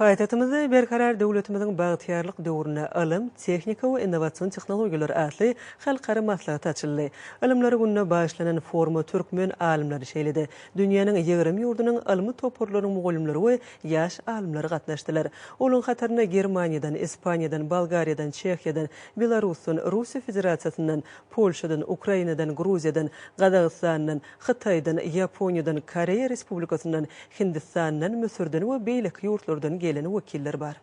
Paýtagtymyzda Berkarar döwletimiziň bagtyýarlyk döwründe ylym, tehnika we innowasion tehnologiýalar atly halkara maslahat açyldy. Ylymlar gününe bagyşlanan foruma türkmen alymlary, şeýle-de dünýäniň 20 ýurdunyň ylmy toparlarynyň mugallymlary we ýaş alymlary gatnaşdylar. Olaryň hatarynda Germaniýadan, Ispaniýadan, Bolgariýadan, Çehiýadan, Belarusdan, Russiýa Federasiýasyndan, Polşadan, Ukrainadan, Gruziýadan, Gazagystandan, Hytaýdan, Ýaponiýadan, Koreýa Respublikasyndan, Hindistandan, Müsürden we beýleki ýurtlardan gelen wekiller bar.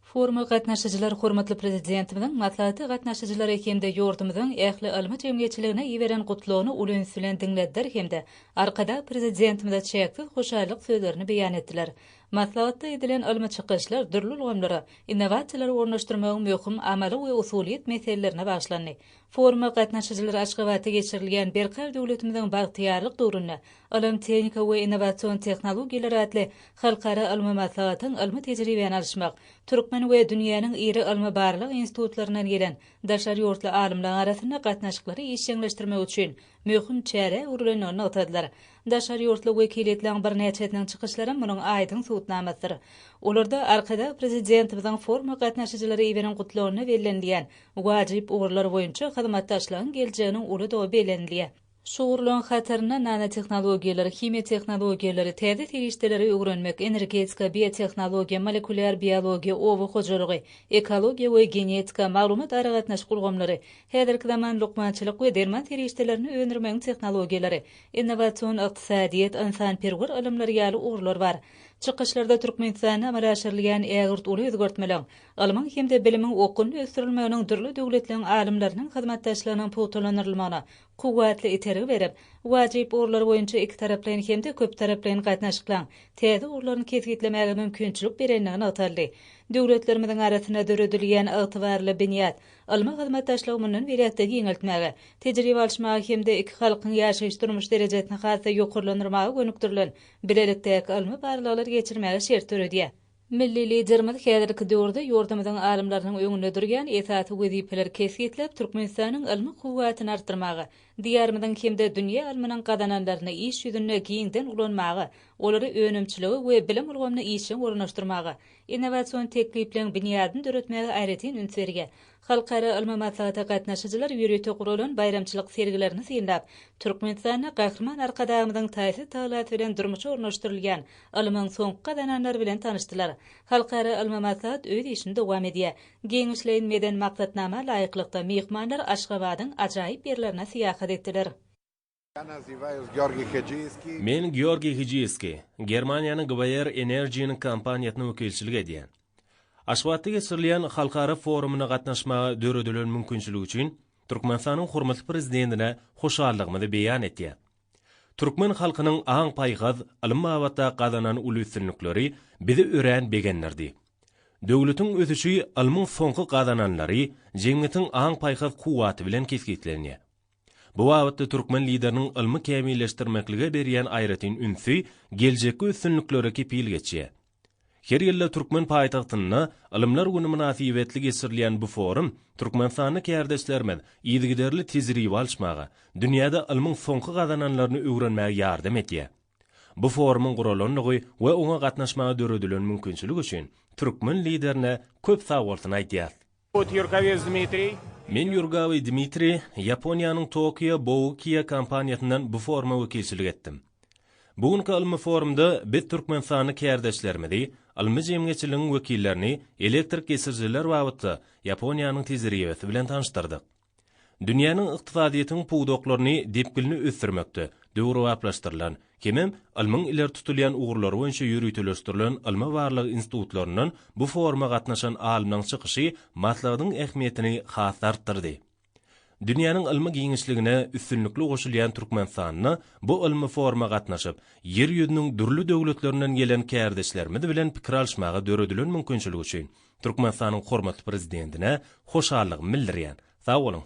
Foruma gatnaşyjylar hormatly Prezidentimiziň maslahata gatnaşyjylara hem-de ýurdumyzyň ähli ylmy jemgyýetçiligine iberen Gutlagyny uly üns bilen diňlediler hem-de Arkadag Prezidentimize çäksiz hoşallyk sözlerini beýan etdiler. Maslahatda edilen ylmy çykyşlar dürli ulgamlara innowasiýalary ornaşdyrmagyň möhüm amaly we usulyýet meselelerine bagyşlandy. Foruma gatnaşyjylar Aşgabatda geçirilýän Berkarar döwletimiziň bagtyýarlyk döwründe ylym, tehnika we innowasion tehnologiýalar atly halkara ylmy maslahatyň ylmy tejribäni alyşmak, türkmen we dünýäniň iri ylmy-barlag institutlaryndan gelen daşary ýurtly alymlaryň arasynda gatnaşyklary işjeňleşdirmek üçin möhüm çärä öwrülendigini nygtadylar. Daşary ýurtly wekiliýetleriň birnäçesiniň çykyşlaram munuň aýdyň subutnamasydyr. Olarda Arkadag Prezidentimiziň foruma gatnaşyjylara iberen Gutlagynda bellenilýän wajyp ugurlar boýunça hyzmatdaşlygyň geljeginiň uludygy bellenilýär. Şu ugurlaryň hatarynda nanotehnologiýalar, himiýa tehnologiýalary, täze serişdeleri öwrenmek, energetika, biotehnologiýa, molekulýar biologiýa, oba hojalygy, ekologiýa we genetika, maglumat-aragatnaşyk ulgamlary, häzirki zaman lukmançylyk we derman serişdelerini öndürmegiň tehnologiýalary, innowasion ykdysadyýet, ynsanperwer ylymlary ýaly ugurlar bar. Çykyşlarda Türkmenistanda amala aşyrylýan ägirt uly özgertmeleriň, ylmyň hem-de bilimiň okgunly ösdürilmeginiň dürli döwletleriň alymlarynyň hyzmatdaşlygynyň pugtalandyrylmagyna kuwwatly itergi berip, wajyp ugurlar boýunça ikitaraplaýyn hem-de köptaraplaýyn gatnaşyklaryň täze ugurlaryny kesgitlemäge mümkinçilik berendigi nygtaldy. Döwletlerimiziň arasynda döredilýän ygtybarly binýat ylmy hyzmatdaşlygy mundan beýläk-de giňeltmäge, tejribe alyşmaga hem-de iki halkyň ýaşaýyş-durmuş derejesini has-da ýokarlandyrmaga gönükdirilen bilelikdäki ylmy barlaglary geçirmäge şert döredýär. Milli Liderimiz häzirki döwürde ýurdumyzyň alymlarynyň öňünde durýan esasy wezipeleri kesgitläp, Türkmenistanyň ylmy kuwwatyny artdyrmaga, Diýarymyzyň hem-de dünýä ylmynyň gazananlaryny iş ýüzünde giňden ulanmaga, olary önümçilige we bilim ulgamyna işjeň ornaşdyrmaga, innowasion teklipleriň binýadyny döretmäge aýratyn üns berýär. Halkara ylmy maslahata gatnaşyjylar ýörite guralan baýramçylyk sergilerini synlap, Türkmenistanda Gahryman Arkadagymyzyň taýsyz tagalasy bilen durmuşa ornaşdyrylýan ylmyň soňky gazananlary bilen tanyşdylar. Halkara ylmy maslahat öz işini dowam edýär. Giňişleýin medeni maksatnama laýyklykda, myhmanlar Aşgabadyň ajaýyp ýerlerine syýahat etdiler. Men Georgiý Hijiýskiý, Germaniýanyň GBR Energy-niň kompaniýasyna wekilçilik edýän. Aşgabatda geçirilýän halkara forumyna gatnaşmaga döredilen mümkinçilik üçin Türkmenistanyň hormatly Prezidentine hoşallygymyzy beýan etýän. Türkmen halkynyň aň-paýhas, ylym babatda gazanan uly üstünlikleri bizi örän begendirdi. Döwletiň ösüşi ylmyň soňky gazananlary, jemgyýetiň aň-paýhas kuwwaty bilen kesgitlenýär. Bu babatda türkmen Lideriniň ylmy kämilleşdirmeklige berýän aýratyn ünsi geljekki üstünliklere kepil geçýär. Her ýylda türkmen paýtagtynda Ylymlar güni mynasybetli geçirilýän bu forum türkmenistanly kärdeşlerimiz yzygiderli tejribe alyşmaga, dünýäde ylmyň soňky gazananlaryny öwrenmäge ýardam edýär. Bu forumyň guralandygy we oňa gatnaşmaga döredilen mümkinçilik üçin türkmen Liderine köp sagbolsun aýdýarys. Men Ýurgawi Dmitriý, Ýaponiýanyň Tokio Boukiýa kompaniýasyndan bu foruma wekilçilik etdim. Bu günki ylmy forumda biz türkmenistanly kärdeşlerimizi, ylmy jemgyýetçiligiň wekillerini elektrik geçirijiler babatda Ýaponiýanyň tejribesi bilen tanyşdyrdyk. Dünýäniň ykdysadyýetiň pudaklaryny depginli ösdürmekde döwrebaplaşdyrylan hemem ylmyň ileri tutulýan ugurlary boýunça ýöriteleşdirilen ylmy-barlag institutlaryndan bu foruma gatnaşan alymlaryň çykyşy maslahatyň ähmiýetini has-da artdyrdy. Dünýäniň ylmy giňişligine üstünlikli goşulýan Türkmenistanda bu ylmy foruma gatnaşyp, Ýer ýüzüniň dürli döwletlerinden gelen kärdeşlerimiz bilen pikir alyşmaga döredilen mümkinçilik üçin Türkmenistanyň hormatly Prezidentine hoşallygymy bildirýän. Sag boluň!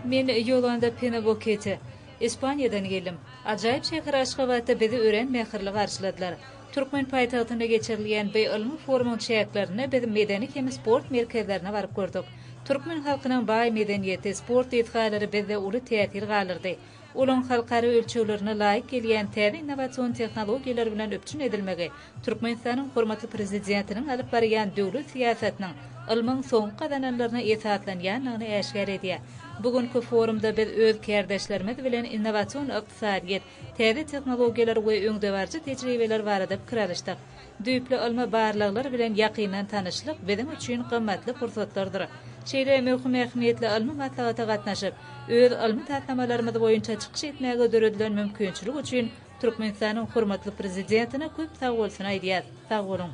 Men Ýolanda Penabokete, Ispaniýadan geldim. Ajaýyp şäher Aşgabatda bizi örän mähirli garşyladylar. Türkmen paýtagtynda geçirilýän bu ylmy forumyň çäklerinde biz medeni hem sport merkezlerine baryp gördük. Türkmen halkynyň baý medeniýeti, sport desgalary bizde uly täsir galdyrdy. Olaň halkara ölçeglerine laýyk gelýän täze innowasion tehnologiýalar bilen üpjün edilmegi Türkmenistanyň hormatly Prezidentiniň alyp barýan döwlet syýasatynyň ylmyň soňky gazananlaryna esaslanýandygyny äşgär edýär. Bu günki forumda biz öz kärdeşlerimiz bilen innowasion ykdysadyýet, täze tehnologiýalar we öňdebaryjy tejribeler barada pikir alyşdyk. Düýpli ylmy barlaglar bilen ýakyndan tanyşlyk biziň üçin gymmatly pursatlardyr. Şeýle möhüm ähmiýetli ylmy maslahata gatnaşyp, öz ylmy taslamalarymyz boýunça çykyş etmäge döredilen mümkinçilik üçin Türkmenistanyň hormatly Prezidentine köp sagbolsun aýdýas. Sag boluň!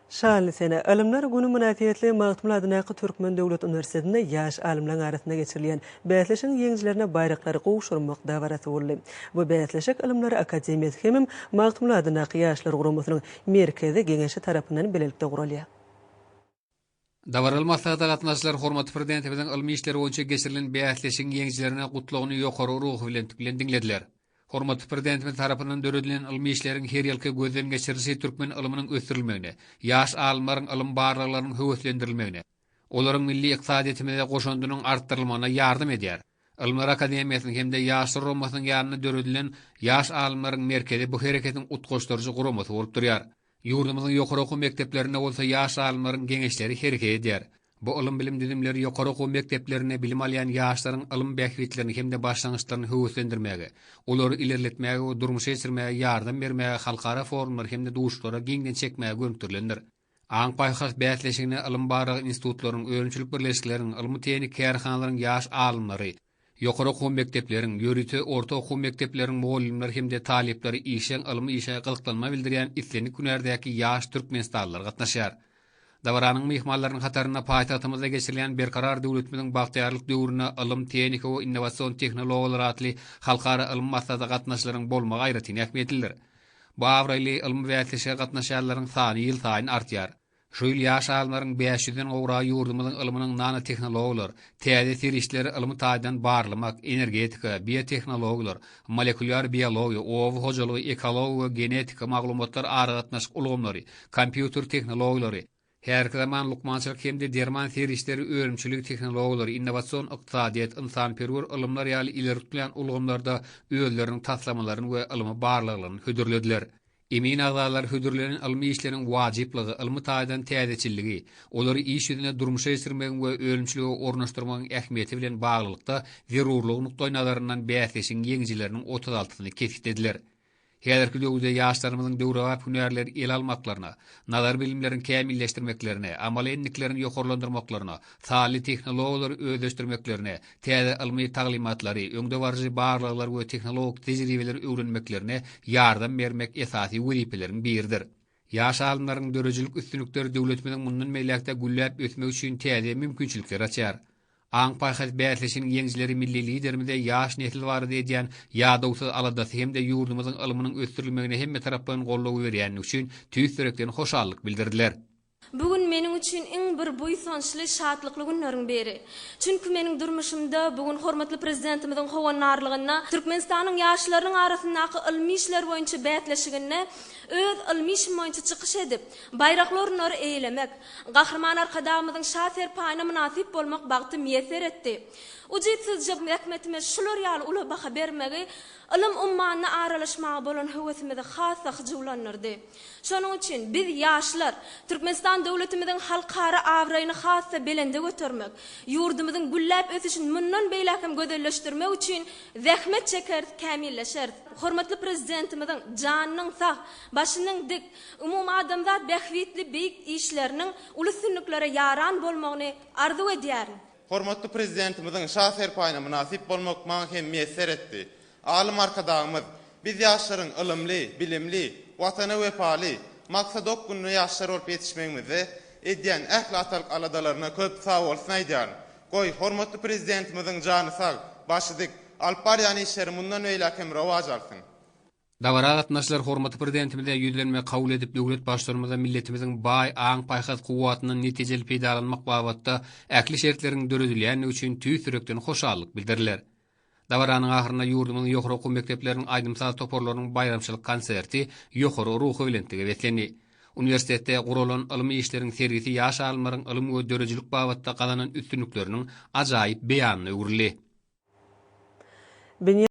Şanly sene, Ylymlar güni mynasybetli Magtymguly adyndaky Türkmen döwlet uniwersitetinde ýaş alymlaryň arasynda geçirilýän bäsleşigiň ýeňijilerine baýraklary gowşurmak dabarasy boldy. Bu bäsleşik Ylymlar akademiýasy hemem Magtymguly adyndaky Ýaşlar guramasynyň Merkezi Geňeşi tarapyndan bilelikde guralýar. Dabaraly maslahata gatnaşyjylar hormatly Prezidentimiziň ylmy işler boýunça geçirilen bäsleşigiň ýeňijilerine gutlagyny ýokary ruhubelentlik bilen diňlediler. Hormatly Prezidentimiz tarapyndan döredilen ylmy işleriň her ýylky gözden geçirilişi türkmen ylmynyň ösdürilmegine, ýaş alymlaryň ylym barlaglarynyň höweslendirilmegine, olaryň milli ykdysadyýetimize goşandynyň artdyrylmagyna ýardam edýär. Ylymlar akademiýasynyň hem-de Ýaşlar guramasynyň ýanynda döredilen Ýaş alymlaryň merkezi bu hereketiň utgaşdyryjy guramasy bolup durýar. Ýurdumyzyň ýokary okuw mekdeplerinde bolsa ýaş alymlaryň geňeşleri hereket edýär. Bu ylym-bilim düzümleri ýokary okuw mekdeplerinde bilim alýan ýaşlaryň ylym bähbitlerini hem-de başlangyçlaryny höweslendirmäge, olary ilerletmäge we durmuşa geçirmäge ýardam bermäge halkara forumlar hem-de duşuşyklara giňden çekmäge gönükdirilendir. Aň-paýhas bäsleşigine ylym-barlag institutlarynyň, önümçilik birleşikleriniň, ylmy-tehniki kärhanalaryň ýaş alymlary, ýokary okuw mekdepleriň, ýörite orta okuw mekdepleriniň mugallymlary hem-de talyplary işjeň ylmy işe gyzyklanma bildirýän islendik hünärdäki ýaş türkmenistanlylar gatnaşýar. Dabaranyň myhmanlarynyň hatarynda paýtagtymyzda geçirilýän Berkarar döwletimiziň bagtyýarlyk döwründe ylym, tehnika we innowasion tehnologiýalar atly halkara ylmy maslahata gatnaşyjylaryň bolmagy aýratyn ähmiýetlidir. Bu abraýly ylmy bäsleşige gatnaşýanlaryň sany ýylsaýyn artýar. Şu ýyl ýaş alymlaryň 500 den gowragy ýurdumyzyň ylmynyň nanotehnologiýalar, täze serişdeleri ylmy taýdan barlamak, energetika, biotehnologiýalar, molekulýar biologiýa, oba hojalygy, ekologiýa we genetika, maglumatlar aragatnaşyk ulgamlary, kompýuter tehnologiýalary, häzirki zaman lukmançylyk hem-de derman serişdeleri önümçiligi tehnologiýalary, innowasion ykdysadyýet, ynsanperwer ylymlar ýaly ileri tutulýan ulgamlarda özleriniň taslamalaryny we ylmy barlaglaryny hödürlediler. Emin agzalary hödürlenen ylmy işleriň wajyplygy, ylmy taýdan täzeçilligi, olary iş ýüzünde durmuşa geçirmegiň we önümçilige ornaşdyrmagyň ähmiýeti bilen baglylykda zerurlygy nukdaýnazaryndan bäsleşigiň ýeňijileriniň otuz altysyny kesgitlediler. Häzirki döwürde ýaşlarymyzyň döwrebap hünärleri ele almaklaryna, nazary bilimlerini kämilleşdirmeklerine, amaly endiklerini ýokarlandyrmaklaryna, sanly tehnologiýalary özleşdirmeklerine, täze ylmy taglymatlary, öňdebaryjy barlaglary we tehnologik tejribeleri öwrenmeklerine ýardam bermek esasy wezipeleriň biridir. Ýaş alymlaryň döredijilik üstünlikleri döwletimiziň mundan beýläk-de gülläp ösmegi üçin täze mümkinçilikleri açýar. Aň-paýhas bäsleşiginiň ýeňijileri milli Liderimize ýaş nesil barada edýän ýadawsyz aladasy hem-de ýurdumyzyň ylmynyň ösdürilmegine hemmetaraplaýyn goldaw berýändigi üçin tüýs ýürekden hoşallyk bildirdiler. Bu gün meniň üçin iň bir buýsançly, şatlykly günleriň biri. Çünki meniň durmuşymda bu gün hormatly Prezidentimiziň howandarlygynda Türkmenistanyň ýaşlarynyň arasyndaky ylmy işler boýunça bäsleşiginde öz ylmy işim boýunça çykyş edip, baýrakly orunlary eýelemek, Gahryman Arkadagymyzyň Şa serpaýyna mynasyp bolmak bagty miýesser etdi. Ujypsyzja zähmetime şular ýaly uly baha bermegi ylym ummanyna aralaşmaga bolan höwesimizi has-da hyjuwlandyrdy. Şonuň üçin biz, ýaşlar, Türkmenistan döwletimiziň halkara abraýyny has-da belende götermek, ýurdumyzyň gülläp ösüşini mundan beýläk hem gözelleşdirmek üçin zähmet çekeris, kämilleşeris. Hormatly Prezidentimiziň janynyň sag, başynyň dik, umumadamzat bähbitli beýik işleriniň uly üstünliklere ýaran bolmagyny arzuw edýärin. Hormatly Prezidentimiziň Şa serpaýyna mynasyp bolmak maňa hem miýesser etdi. Alym Arkadagymyz, Biz ýaşlaryň ylymly, bilimli, Watana wepaly, maksadaokgunly ýaşlar bolup ýetişmegimizde edýän ähli atalyk aladalaryna köp sagbolsun aýdýaryn. Goý, hormatly Prezidentimiziň jany sag, başy dik, alyp barýan işleri mundan beýläk hem rowaç alsyn! Dabara gatnaşyjylar hormatly Prezidentimize ýüzlenme kabul edip, döwlet Baştutanymyza milletimiziň baý aň-paýhas kuwwatyndan netijeli peýdalanmak babatda ähli şertleriň döredilýändigi üçin tüýs ýürekden hoşallyk bildirdiler. Dabaranyň ahyrynda ýurdumyzyň ýokary okuw mekdepleriniň aýdym-saz toparlarynyň baýramçylyk konserti ýokary ruhubelentlige beslendi. Uniwersitetde guralan ylmy işleriň sergisi ýaş alymlaryň ylym we döredijilik babatda gazanan üstünlikleriniň ajaýyp beýanyna öwrüldi. Binýat.